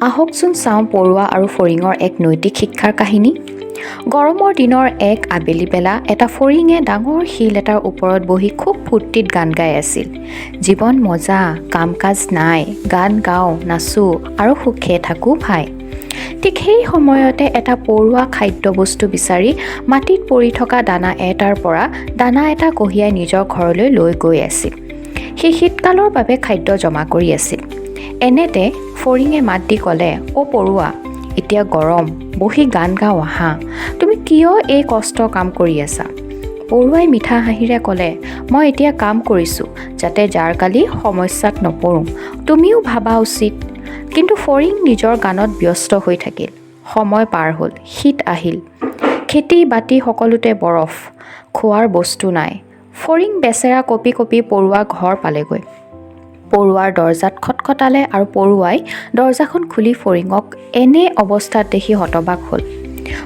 আহকচোন চাওঁ পৰুৱা আৰু ফৰিঙৰ এক নৈতিক শিক্ষাৰ কাহিনী। গৰমৰ দিনৰ এক আবেলি বেলা এটা ফৰিঙে ডাঙৰ শিল এটাৰ ওপৰত বহি খুব ফূৰ্তিত গান গাই আছিল। "জীৱন মজা, কাম কাজ নাই, গান গাওঁ, নাচোঁ আৰু সুখে থাকোঁ ভাই।" ঠিক সেই সময়তে এটা পৰুৱা খাদ্যবস্তু বিচাৰি মাটিত পৰি থকা দানা এটাৰ পৰা দানা এটা কঢ়িয়াই নিজৰ ঘৰলৈ লৈ গৈ আছিল। সি শীতকালৰ বাবে খাদ্য জমা কৰি আছিল। এনেতে ফৰিঙে মাত দি ক'লে, "অ' পৰুৱা, এতিয়া গৰম, বহি গান গাওঁ আহা। তুমি কিয় এই কষ্টৰ কাম কৰি আছা?" পৰুৱাই মিঠা হাঁহিৰে ক'লে, "মই এতিয়া কাম কৰিছোঁ যাতে জাৰকালি সমস্যাত নপৰোঁ। তুমিও ভাবা উচিত।" কিন্তু ফৰিং নিজৰ গানত ব্যস্ত হৈ থাকিল। সময় পাৰ হ'ল, শীত আহিল। খেতি বাতি সকলোতে বৰফ, খোৱাৰ বস্তু নাই। ফৰিং বেচেৰা কঁপি কঁপি পৰুৱা ঘৰ পালেগৈ। পৰুৱাৰ দৰ্জাত খটখটালে আৰু পৰুৱাই দৰ্জাখন খুলি ফৰিঙক এনে অৱস্থাত দেখি হতবাক হ'ল।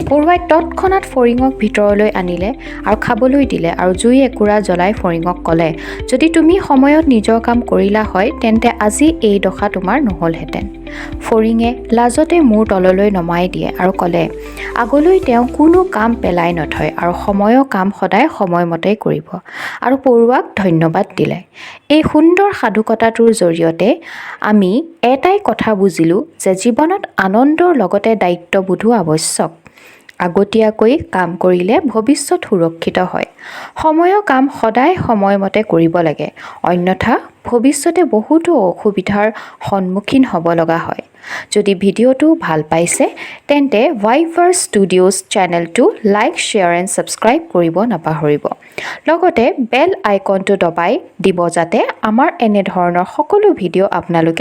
পৰুৱাই তৎক্ষণাত ফৰিঙক ভিতৰলৈ আনিলে আৰু খাবলৈ দিলে আৰু জুই একুৰা জ্বলাই ফৰিঙক ক'লে, "যদি তুমি সময়ত নিজৰ কাম কৰিলা হয়, তেন্তে আজি এই দশা তোমাৰ নহ'লহেঁতেন।" ফৰিঙে লাজতে মূৰ তললৈ নমাই দিয়ে আৰু ক'লে, আগলৈ তেওঁ কোনো কাম পেলাই নথয় আৰু সময়ৰ কাম সদায় সময়মতেই কৰিব আৰু পৰুৱাক ধন্যবাদ দিলে। এই সুন্দৰ সাধুকথাটোৰ জৰিয়তে আমি এটাই কথা বুজিলোঁ যে জীৱনত আনন্দৰ লগতে দায়িত্ববোধো আৱশ্যক। আগতীয়াকৈ কাম কৰিলে ভৱিষ্যত সুৰক্ষিত হয়। সময়ৰ কাম সদায় সময়মতে কৰিব লাগে, অন্যথা ভৱিষ্যতে বহুতো অসুবিধাৰ সন্মুখীন হ'ব লগা হয়। যদি ভিডিঅ'টো ভাল পাইছে, তেন্তে ভাইভাৰ ষ্টুডিঅ'জ চেনেলটো লাইক, শ্বেয়াৰ এণ্ড ছাবস্ক্ৰাইব কৰিব নাপাহৰিব। লগতে বেল আইকনটো দবাই দিব, যাতে আমাৰ এনেধৰণৰ সকলো ভিডিঅ' আপোনালোকে